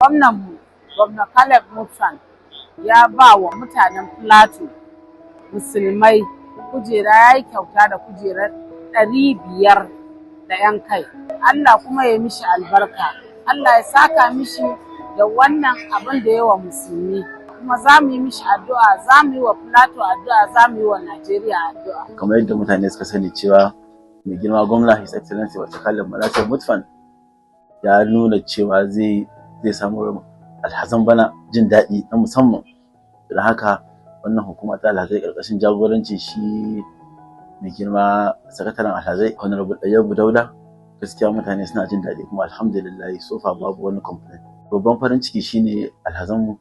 Gwamnanmu, Gwamna Caleb Mutfwang, ya ba wa mutanen Plateau musulmai kujera, ya yi kyauta da kujerar 500 da 'yan kai. Allah kuma ya mishi albarka. Allah ya saka mishi da wannan abin da yawa musulmi. Kuma za mu yi mishi addu'a, za mu yi wa Plateau addu'a, za mu yi wa Najeriya addu'a. Kamar yadda mutane suka sani cewa mai girma gwamna, His Excellency Wato Caleb Manasseh Mutfwang, ya nuna cewa zai samu alhazan bana jin daɗi na musamman. Don haka wannan hukuma ta alhazai, ƙarƙashin jagorancin shi mai girma sakataren alhazai, Honorable Ɗayyabu Dauda, gaskiya mutane suna jin daɗi, kuma alhamdulillah, so far babu wani complaint. Babban farin ciki shine alhazanmu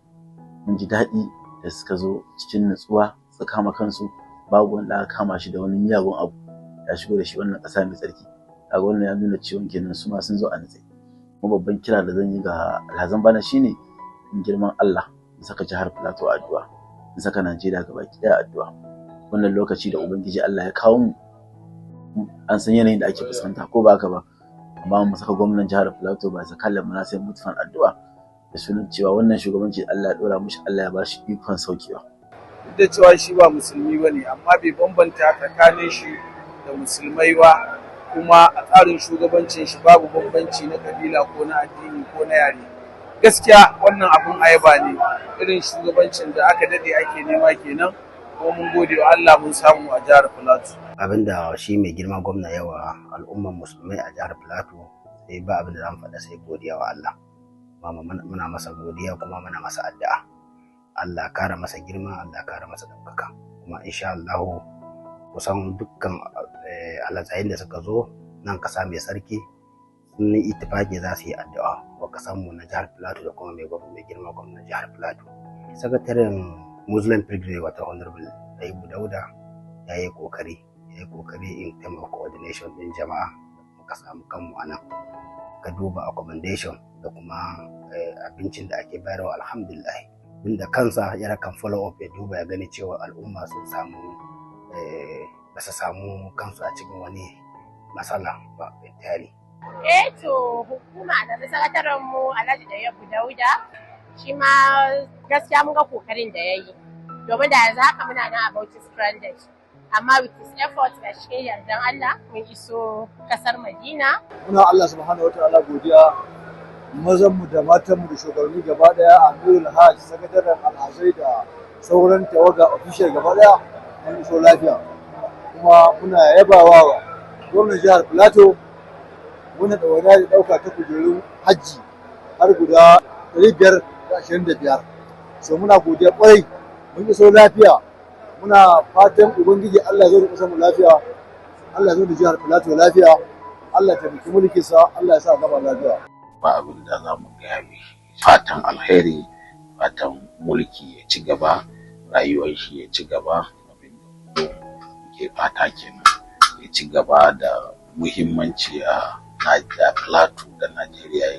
mun ji daɗi da suka zo cikin nutsuwa, suka kama kansu, babu wanda aka kama shi da wani miyagun abu ya shigo da shi wannan ƙasa mai tsarki. Kaga wannan ya nuna cewa kenan su ma sun zo a nutse. Kuma babban kira da zan yi ga alhazan bana shine, in girman Allah mu saka jihar Plateau addu'a, mu saka Najeriya gabaki ɗaya addu'a. Wannan lokaci da Ubangiji Allah ya kawo mu, an san yanayin da ake fuskanta, ko ba haka ba? Amma mu saka gwamnan jihar Plateau, ba Caleb Manasseh Mutfwang, addu'a da sunan cewa wannan shugabanci Allah ya dora mishi, Allah ya bashi ikon saukewa. Duk da cewa shi ba musulmi ba ne, amma bai bambanta tsakanin shi da musulmai ba. Kuma a tsarin shugabancin shi babu bambanci na kabila ko na addini ko na yare. Gaskiya wannan abun ayaba ne. Irin shugabancin da aka dade ake nema kenan, kuma mun gode wa Allah mun samu a jihar Plateau. Abinda shi mai girma gwamna yawa al'umman musulmai a jihar Plateau, sai ba abin da zamu faɗa sai godiya wa Allah. Muna masa godiya kuma muna masa addu'a, Allah kara masa girma, Allah kara masa ɗaukaka. Kuma insha Allah kusan dukkan alhazayin da suka zo nan kasa mai tsarki sun yi ittifaki za su yi addu'a wa kasanmu na jihar Plateau da kuma mai girma gwamnan jihar Plateau. Sakataren Muslim Pilgrim, wato Honorable Daibu Dauda, ya yi kokari, ya yi kokari in term of coordination din jama'a. Muka samu kanmu a nan, ka duba accommodation da kuma abincin da ake bayarwa, alhamdulillah. Inda kansa ya kan follow up, ya duba ya gani cewa al'umma sun samu, ba su samu kansu a cikin wani matsala ba entirely. Eh to, hukuma da sakataren mu Alhaji Dayyabu Dauda, shi ma gaskiya mun ga kokarin da ya yi, domin da yanzu haka muna nan a Bauchi stranded, amma with his effort da cikin yardan Allah mun iso kasar Madina. Muna Allah subhanahu wataala godiya, mazan mu da matan mu da shugabanni gaba daya, Amirul Hajj, sakataren alhazai da sauran tawaga official gaba daya, mun iso lafiya. Kuma muna yabawa wa gwamnan jihar Plateau wannan ɗawainiya da ɗauka ta kujerun hajji har guda 525. So muna godiya kwarai, mun iso lafiya. Muna fatan Ubangiji Allah ya zo da ƙasar mu lafiya, Allah ya zo da jihar Plateau lafiya, Allah ya taimaki mulkinsa, Allah ya sa gama lafiya. Ba abin da za mu gaya mishi, fatan alheri, fatan mulki ya ci gaba, rayuwar shi ya ci gaba. Abin da ke fata kenan, ya ci gaba da muhimmanci a Plateau da Najeriya.